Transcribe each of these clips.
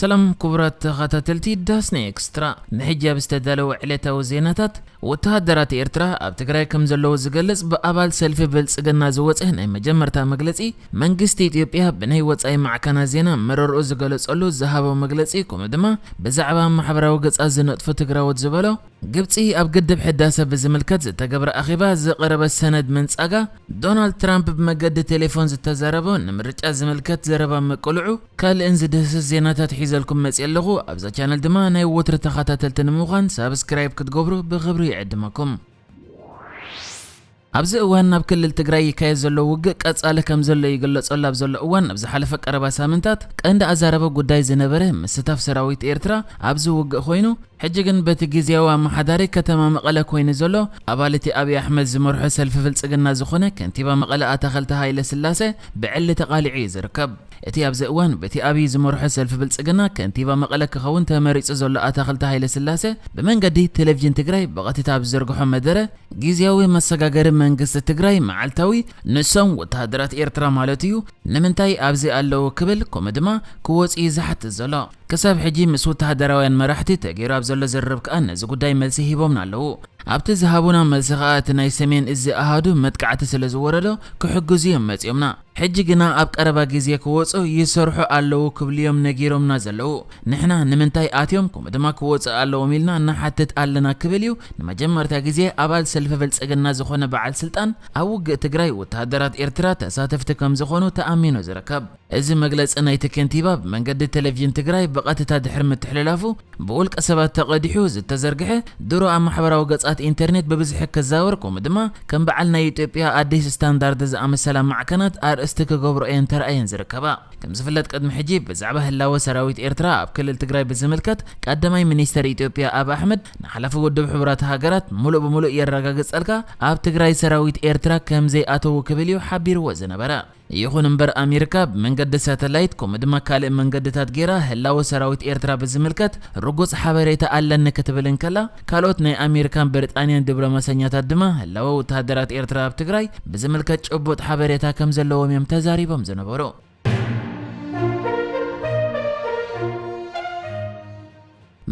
ሰላም ክቡራት ተኸታተልቲ ዳስና ኤክስትራ፣ ንሕጂ ኣብ ዝተዳለወ ዕለታዊ ዜናታት፣ ወተሃደራት ኤርትራ ኣብ ትግራይ ከም ዘለዉ ዝገልጽ ብኣባል ሰልፊ ብልጽግና ዝወጸ ናይ መጀመርታ መግለጺ፣ መንግስቲ ኢትዮጵያ ብናይ ወጻኢ ማዕከናት ዜና መረርኡ ዝገለጸሉ ዝሃቦ መግለጺ፣ ከምኡ ድማ ብዛዕባ ማሕበራዊ ገጻት ዝነጥፉ ትግራዎት ዝበሎ፣ ግብጺ ኣብ ግድብ ሕዳሰ ብዝምልከት ዝተገብረ ኣኼባ ዝቐረበ ሰነድ ምንጻጋ፣ ዶናልድ ትራምፕ ብመገዲ ቴሌፎን ዝተዛረቦ ንምርጫ ዝምልከት ዘረባ ምቅልዑ፣ ካልእን ዝድህስስ ዜናታት ሒዘልኩም መጽየ ኣለኹ። ኣብዛ ቻነል ድማ ናይ ወትሪ ተኸታተልቲ ንምዃን ሳብስክራይብ ክትገብሩ ብኽብሪ ይዕድመኩም። ኣብዚ እዋን ናብ ክልል ትግራይ ይካየድ ዘሎ ውግእ ቀጻሊ ከም ዘሎ ይግለጸሉ ኣብ ዘሎ እዋን፣ ኣብ ዝሓለፈ ቀረባ ሳምንታት ቀንዲ ኣዛረቢ ጉዳይ ዝነበረ ምስታፍ ሰራዊት ኤርትራ ኣብዚ ውግእ ኮይኑ፣ ሕጂ ግን በቲ ግዝያዊ ኣመሓዳሪ ከተማ መቐለ ኮይኑ ዘሎ፣ ኣባል እቲ ኣብይ ኣሕመድ ዝመርሖ ሰልፊ ብልጽግና ዝኾነ ከንቲባ መቐለ ኣታኽልቲ ሃይለ ስላሴ ብዕሊ ተቓሊዑ እዩ ዝርከብ። እቲ ኣብዚ እዋን በቲ ኣብይ ዝመርሖ ሰልፊ ብልጽግና ከንቲባ መቐለ ክኸውን ተመሪጹ ዘሎ ኣታኽልቲ ሃይለ ስላሴ ብመንገዲ ቴሌቪዥን ትግራይ ብቐጥታ ኣብ ዝዘርግሖ መደረ፣ ግዝያዊ መሰጋገሪ መንግስቲ ትግራይ መዓልታዊ ንሶም ወተሃደራት ኤርትራ ማለት እዩ ንምንታይ ኣብዚ ኣለዉ ክብል፣ ከምኡ ድማ ክወጽኡ እዩ ዝሓትት ዘሎ። ክሳብ ሕጂ ምስ ወተሃደራውያን መራሕቲ ተገይሩ ኣብ ዘሎ ዝርርብ ከኣ ነዚ ጉዳይ መልሲ ሂቦምና ኣለዉ። ኣብቲ ዝሃቡና መልሲ ከኣ እቲ ናይ ሰሜን እዚ ኣሃዱ መጥቃዕቲ ስለ ዝወረዶ ክሕግዙ እዮም መጺኦምና። ሕጂ ግና ኣብ ቀረባ ግዜ ክወጹ ይሰርሑ ኣለዉ ክብሉ እዮም ነጊሮምና ዘለዉ። ንሕና ንምንታይ ኣትዮም ከምኡ ድማ ክወጹ ኣለዎም ኢልና ንሓትት ኣለና ክብል እዩ ንመጀመርታ ግዜ ኣባል ሰልፊ ብልጽግና ዝኾነ በዓል ስልጣን ኣብ ውግእ ትግራይ ወተሃደራት ኤርትራ ተሳተፍቲ ከም ዝኾኑ ተኣሚኑ ዝርከብ። እዚ መግለጺ ናይቲ ከንቲባ ብመንገዲ ቴሌቪዥን ትግራይ ብቐጥታ ድሕሪ ምትሕልላፉ፣ ብውልቀ ሰባት ተቐዲሑ ዝተዘርግሐ ድሮ ኣብ ማሕበራዊ ገጻት ኢንተርኔት ብብዝሒ ክዛወር፣ ከምኡ ድማ ከም በዓል ናይ ኢትዮጵያ ኣዲስ ስታንዳርድ ዝኣመሰላ ማዕከናት ኣርእስቲ ክገብሮ እየን ተራእየን ዝርከባ። ከም ዝፍለጥ፣ ቅድሚ ሕጂ ብዛዕባ ህላወ ሰራዊት ኤርትራ ኣብ ክልል ትግራይ ብዝምልከት ቀዳማይ ሚኒስተር ኢትዮጵያ ኣብ ኣሕመድ ንሓላፊ ውድብ ሕቡራት ሃገራት ሙሉእ ብሙሉእ የረጋግጸልካ፣ ኣብ ትግራይ ሰራዊት ኤርትራ ከም ዘይኣተዉ ክብል እዩ ሓቢርዎ ዝነበረ። ይኹን እምበር፣ ኣሜሪካ ብመንገዲ ሳተላይት ከምኡ ድማ ካልእ መንገድታት ገይራ ህላወ ሰራዊት ኤርትራ ብዝምልከት ርጉጽ ሓበሬታ ኣለኒ ክትብል እንከላ፣ ካልኦት ናይ ኣሜሪካን ብሪጣንያን ዲፕሎማሰኛታት ድማ ህላወ ወተሃደራት ኤርትራ ኣብ ትግራይ ብዝምልከት ጭቡጥ ሓበሬታ ከም ዘለዎም እዮም ተዛሪቦም ዝነበሩ።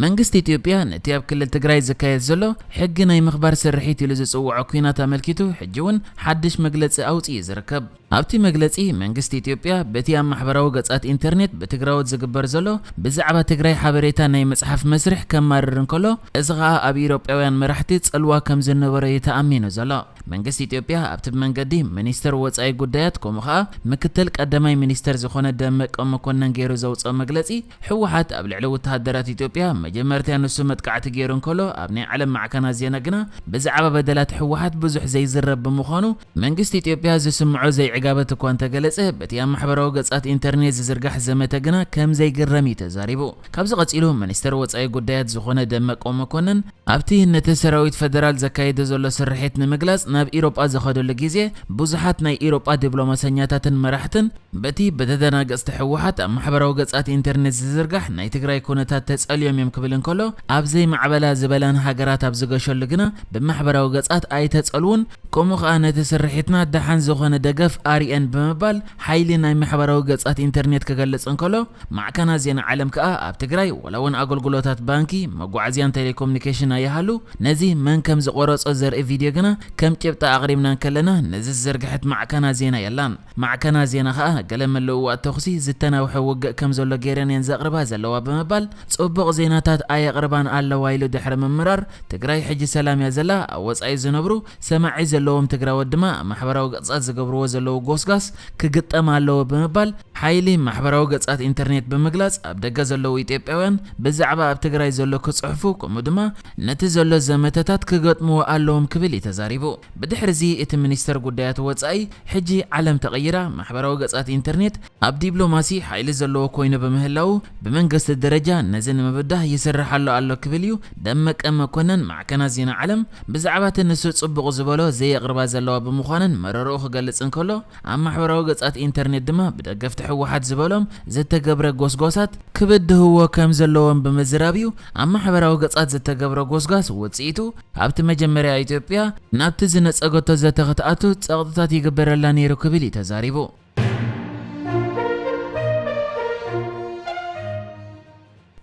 መንግስቲ ኢትዮጵያ ነቲ ኣብ ክልል ትግራይ ዝካየድ ዘሎ ሕጊ ናይ ምኽባር ስርሒት ኢሉ ዝጽውዖ ኲናት ኣመልኪቱ ሕጂ እውን ሓድሽ መግለጺ ኣውጺኡ ዝርከብ። ኣብቲ መግለጺ፣ መንግስቲ ኢትዮጵያ በቲ ኣብ ማሕበራዊ ገጻት ኢንተርኔት ብትግራዎት ዝግበር ዘሎ ብዛዕባ ትግራይ ሓበሬታ ናይ ምጽሓፍ መስርሕ ከማርር እንከሎ፣ እዚ ኸኣ ኣብ ኢትዮጵያውያን መራሕቲ ጽልዋ ከም ዝነበሮ እዩ ተኣሚኑ ዘሎ። መንግስቲ ኢትዮጵያ ኣብቲ ብመንገዲ ሚኒስተር ወጻኢ ጉዳያት ከምኡ ኸኣ ምክትል ቀዳማይ ሚኒስተር ዝኾነ ደመቀ መኮነን ገይሩ ዘውጽኦ መግለጺ፣ ህወሓት ኣብ ልዕሊ ወተሃደራት ኢትዮጵያ መጀመርታ ንሱ መጥቃዕቲ ገይሩ እንከሎ፣ ኣብ ናይ ዓለም ማዕከናት ዜና ግና ብዛዕባ በደላት ህወሓት ብዙሕ ዘይዝረብ ብምዃኑ፣ መንግስቲ ኢትዮጵያ ዝስምዖ ዘይዕጋበት እኳ እንተገለጸ፣ በቲ ኣብ ማሕበራዊ ገጻት ኢንተርኔት ዝዝርጋሕ ዘመተ ግና ከም ዘይግረም እዩ ተዛሪቡ። ካብዚ ቀጺሉ፣ ሚኒስተር ወጻኢ ጉዳያት ዝኾነ ደመቀ መኮነን፣ ኣብቲ ነቲ ሰራዊት ፈደራል ዘካይዶ ዘሎ ስርሒት ንምግላጽ ናብ ኢሮጳ ዝኸደሉ ግዜ፣ ብዙሓት ናይ ኢሮጳ ዲፕሎማሰኛታትን መራሕትን በቲ ብተደናገጽቲ ህወሓት ኣብ ማሕበራዊ ገጻት ኢንተርኔት ዝዝርጋሕ ናይ ትግራይ ኩነታት ተጸልዮም እዮም ክብል እንከሎ፣ ኣብ ዘይማዕበላ ዝበላን ሃገራት ኣብ ዝገሸሉ ግና ብማሕበራዊ ገጻት ኣይተጸልዉን፣ ከምኡ ኸኣ ነቲ ስርሒትና ደሓን ዝኾነ ደገፍ ኣርእየን ብምባል ሓይሊ ናይ ማሕበራዊ ገጻት ኢንተርኔት ክገልጽ እንከሎ፣ ማዕከናት ዜና ዓለም ከኣ ኣብ ትግራይ ዋላ እውን ኣገልግሎታት ባንኪ፣ መጓዓዝያን ቴሌኮሙኒኬሽን ኣይሃሉ፣ ነዚ መን ከም ዝቆረጾ ዘርኢ ቪድዮ ግና ከም ጭብጢ ኣቕሪብና እንከለና፣ ነዚ ዝዘርግሐት ማዕከናት ዜና የላን። ማዕከናት ዜና ከኣ ገለ ምልውዋጥ ተኹሲ ዝተናውሐ ውግእ ከም ዘሎ ገይረን እየን ዘቕርባ ዘለዋ ብምባል፣ ጽቡቕ ዜናታት ኣየቕርባን ኣለዋ ኢሉ ድሕሪ ምምራር፣ ትግራይ ሕጂ ሰላም እያ ዘላ፣ ኣብ ወጻኢ ዝነብሩ ሰማዒ ዘለዎም ትግራዎት ድማ ኣብ ማሕበራዊ ገጻት ዝገብርዎ ዘለዉ ጎስጓስ ክግጠም ኣለዎ ብምባል፣ ሓይሊ ማሕበራዊ ገጻት ኢንተርኔት ብምግላጽ፣ ኣብ ደገ ዘለዉ ኢትዮጵያውያን ብዛዕባ ኣብ ትግራይ ዘሎ ክጽሕፉ፣ ከምኡ ድማ ነቲ ዘሎ ዘመተታት ክገጥምዎ ኣለዎም ክብል እዩ ተዛሪቡ። ብድሕሪ እዚ እቲ ሚኒስተር ጉዳያት ወጻኢ፣ ሕጂ ዓለም ተቐይራ፣ ማሕበራዊ ገጻት ኢንተርኔት ኣብ ዲፕሎማሲ ሓይሊ ዘለዎ ኮይኑ ብምህላዉ፣ ብመንግስቲ ደረጃ ነዚ ንምብዳህ ይስራሕ ኣሎ ኣሎ ክብል እዩ ደመቀ መኮነን ማዕከናት ዜና ዓለም ብዛዕባ እቲ ንሱ ጽቡቕ ዝበሎ ዘየቕርባ ዘለዋ ብምዃነን መረርኡ ክገልጽ እንከሎ፣ ኣብ ማሕበራዊ ገጻት ኢንተርኔት ድማ ብደገፍቲ ህወሓት ዝበሎም ዝተገብረ ጎስጓሳት ክብድህዎ ከም ዘለዎም ብምዝራብ እዩ ኣብ ማሕበራዊ ገጻት ዝተገብረ ጎስጓስ ውጽኢቱ ኣብቲ መጀመርያ ኢትዮጵያ ናብቲ ዝነጸገቶ ዘተ ክትኣቱ ጸቕጥታት ይግበረላ ነይሩ ክብል እዩ ተዛሪቡ።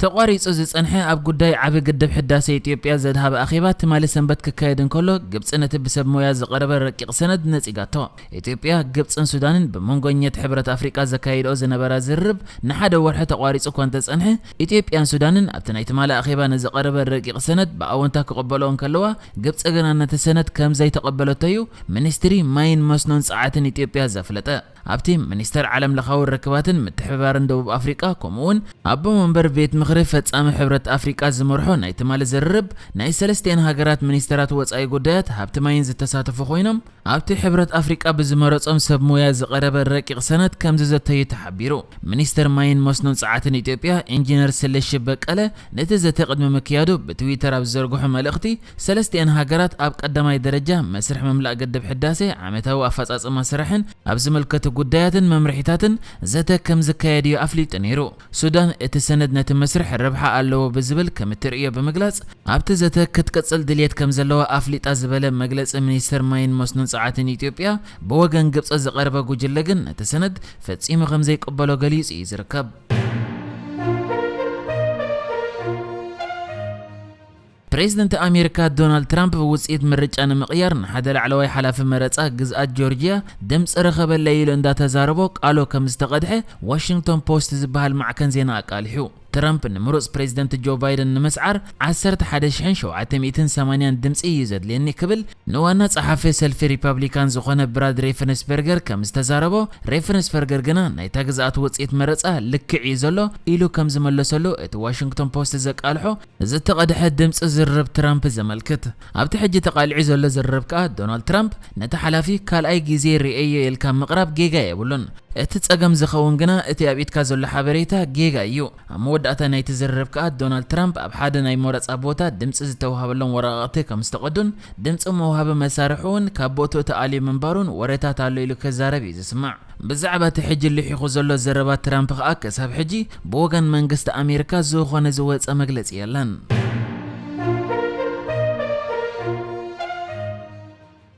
ተቋሪጹ ዝጸንሐ ኣብ ጉዳይ ዓቢ ግድብ ሕዳሴ ኢትዮጵያ ዘድሃበ ኣኼባ ትማሊ ሰንበት ክካየድ እንከሎ፣ ግብጺ ነቲ ብሰብ ሞያ ዝቐረበ ረቂቕ ሰነድ ነጺጋቶ። ኢትዮጵያ፣ ግብጽን ሱዳንን ብመንጎኘት ሕብረት ኣፍሪቃ ዘካይድኦ ዝነበራ ዝርርብ ንሓደ ወርሒ ተቋሪጹ እኳ እንተጸንሐ፣ ኢትዮጵያን ሱዳንን ኣብቲ ናይ ትማሊ ኣኼባ ንዝቐረበ ረቂቕ ሰነድ ብኣወንታ ክቕበልኦ እንከለዋ፣ ግብጺ ግና ነቲ ሰነድ ከም ዘይተቐበለቶ እዩ ሚኒስትሪ ማይን መስኖን ጸዓትን ኢትዮጵያ ዘፍለጠ። ኣብቲ ሚኒስተር ዓለም ለኻዊ ርክባትን ምትሕብባርን ደቡብ ኣፍሪቃ፣ ከምኡ እውን ኣቦ መንበር ቤት ምኽሪ ፈጻሚ ሕብረት ኣፍሪቃ ዝመርሖ ናይ ትማሊ ዝርርብ፣ ናይ ሰለስቲአን ሃገራት ሚኒስተራት ወጻኢ ጉዳያት ሃብቲ ማይን ዝተሳተፉ ኮይኖም፣ ኣብቲ ሕብረት ኣፍሪቃ ብዝመረጾም ሰብ ሞያ ዝቐረበ ረቂቕ ሰነድ ከም ዝዘተዩ ተሓቢሩ። ሚኒስተር ማይን መስኖን ጸዓትን ኢትዮጵያ ኢንጂነር ስለሺ በቀለ ነቲ ዘተ ቅድሚ ምክያዱ ብትዊተር ኣብ ዝዘርግሖ መልእኽቲ፣ ሰለስቲአን ሃገራት ኣብ ቀዳማይ ደረጃ መስርሕ ምምላእ ግድብ ሕዳሴ ዓመታዊ ኣፈጻጽማ ስራሕን ኣብ ዝምልከቱ ጉዳያትን መምርሒታትን ዘተ ከም ዝካየድ እዩ ኣፍሊጡ ነይሩ። ሱዳን እቲ ሰነድ ነቲ መስርሕ ረብሓ ኣለዎ ብዝብል ከም እትርእዮ ብምግላጽ፣ ኣብቲ ዘተ ክትቅጽል ድልየት ከም ዘለዋ ኣፍሊጣ ዝበለ መግለጺ ሚኒስተር ማይን መስኖን ጸዓትን ኢትዮጵያ፣ ብወገን ግብጺ ዝቐረበ ጉጅለ ግን ነቲ ሰነድ ፈጺሙ ከም ዘይቅበሎ ገሊጹ እዩ ዝርከብ። ፕሬዝደንት ኣሜሪካ ዶናልድ ትራምፕ ውጽኢት ምርጫ ንምቕያር ንሓደ ላዕለዋይ ሓላፊ መረጻ ግዝኣት ጆርጂያ ድምጺ ረኸበለይ ኢሉ እንዳተዛረቦ ቃሉ ከም ዝተቐድሐ ዋሽንግቶን ፖስት ዝበሃል ማዕከን ዜና ኣቃሊሑ። ትራምፕ ንምሩጽ ፕሬዝደንት ጆ ባይደን ንምስዓር ዓሰርተ ሓደ ሽሕን ሸውዓተ ሚእትን ሰማንያን ድምጺ እዩ ዘድልየኒ ክብል ንዋና ጸሓፊ ሰልፊ ሪፐብሊካን ዝኾነ ብራድ ሬፈንስበርገር ከም ዝተዛረቦ፣ ሬፈንስበርገር ግና ናይታ ግዝኣት ውጽኢት መረጻ ልክዕ እዩ ዘሎ ኢሉ ከም ዝመለሰሉ እቲ ዋሽንግቶን ፖስት ዘቃልሖ ዝተቐድሐ ድምጺ ዝርርብ ትራምፕ ዘመልክት። ኣብቲ ሕጂ ተቓሊዑ ዘሎ ዝርርብ ከኣ ዶናልድ ትራምፕ ነቲ ሓላፊ ካልኣይ ግዜ ርእየዮ ኢልካ ምቕራብ ጌጋ የብሉን። እቲ ጸገም ዝኸውን ግና እቲ ኣብ ኢድካ ዘሎ ሓበሬታ ጌጋ እዩ። ኣብ መወዳእታ ናይቲ ዝርርብ ከኣ ዶናልድ ትራምፕ ኣብ ሓደ ናይ መረጻ ቦታ ድምጺ ዝተዋህበሎም ወረቓቕቲ ከም ዝተቐዱን ድምጺ መውሃቢ መሳርሒ እውን ካብ ቦትኡ ተኣልዩ ምንባሩን ወረታት ኣሎ ኢሉ ክዛረብ እዩ ዝስማዕ። ብዛዕባ እቲ ሕጂ ልሒኹ ዘሎ ዘረባ ትራምፕ ከኣ ክሳብ ሕጂ ብወገን መንግስቲ ኣሜሪካ ዝኾነ ዝወጸ መግለጺ የለን።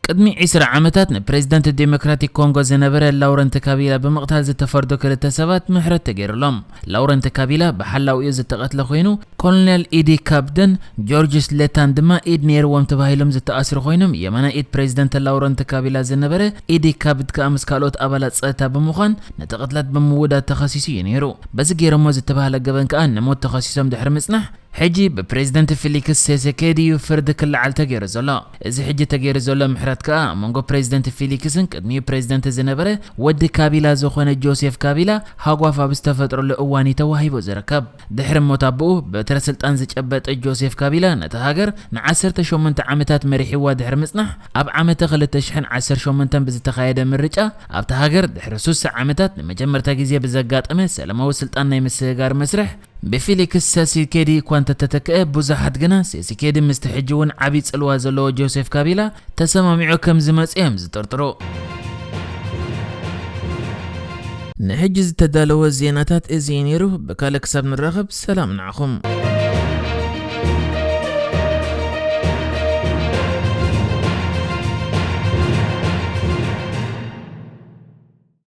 ቅድሚ ዕስራ ዓመታት ንፕሬዝደንት ዴሞክራቲክ ኮንጎ ዝነበረ ላውረንት ካቢላ ብምቕታል ዝተፈርዱ ክልተ ሰባት ምሕረት ተገይሩሎም። ላውረንት ካቢላ ብሓላዊኡ ዝተቐትለ ኮይኑ፣ ኮሎኔል ኢዲ ካብድን ጆርጅስ ሌታን ድማ ኢድ ነይርዎም ተባሂሎም ዝተኣስሩ ኮይኖም፣ የማናይ ኢድ ፕሬዝደንት ላውረንት ካቢላ ዝነበረ ኢዲ ካብድ ከኣ ምስ ካልኦት ኣባላት ጸጥታ ብምዃን ነቲ ቅትለት ብምውዳድ ተኸሲሱ እዩ ነይሩ። በዚ ገይሮሞ ዝተባህለ ገበን ከኣ ንሞት ተኸሲሶም ድሕሪ ምጽናሕ፣ ሕጂ ብፕሬዝደንት ፊሊክስ ሴሴኬዲ እዩ ፍርዲ ክለዓል ተገይሩ ዘሎ። እዚ ሕጂ ተገይሩ ዘሎ ምሕረት ከኣ ኣብ መንጎ ፕሬዝደንት ፊሊክስን ቅድሚኡ ፕሬዝደንት ዝነበረ ወዲ ካቢላ ዝኾነ ጆሴፍ ካቢላ ሃጓፍ ኣብ ዝተፈጥረሉ እዋን እዩ ተዋሂቡ ዝርከብ። ድሕሪ ሞት ኣቦኡ፣ በትረ ስልጣን ዝጨበጠ ጆሴፍ ካቢላ ነታ ሃገር ንዓሰርተ ሸሞንተ ዓመታት መሪሕዋ ድሕሪ ምጽናሕ፣ ኣብ ዓመተ ክልተ ሽሕን ዓሰርተ ሸሞንተን ብዝተኻየደ ምርጫ ኣብታ ሃገር ድሕሪ ስሳ ዓመታት ንመጀመርታ ግዜ ብዘጋጠመ ሰላማዊ ስልጣን ናይ ምስግጋር መስርሕ ብፊሊክስ ሰሲኬዲ እኳ እንተተተክአ፣ ብዙሓት ግና ሴሲኬዲ ምስቲ ሕጂ እውን ዓብዪ ጽልዋ ዘለዎ ጆሴፍ ካቢላ ተሰማሚዑ ከም ዝመጽእ እዮም ዝጥርጥሩ። ንሕጂ ዝተዳለወ ዜናታት እዚ እዩ ነይሩ። ብካልእ ክሳብ ንራኸብ፣ ሰላም ንዓኹም።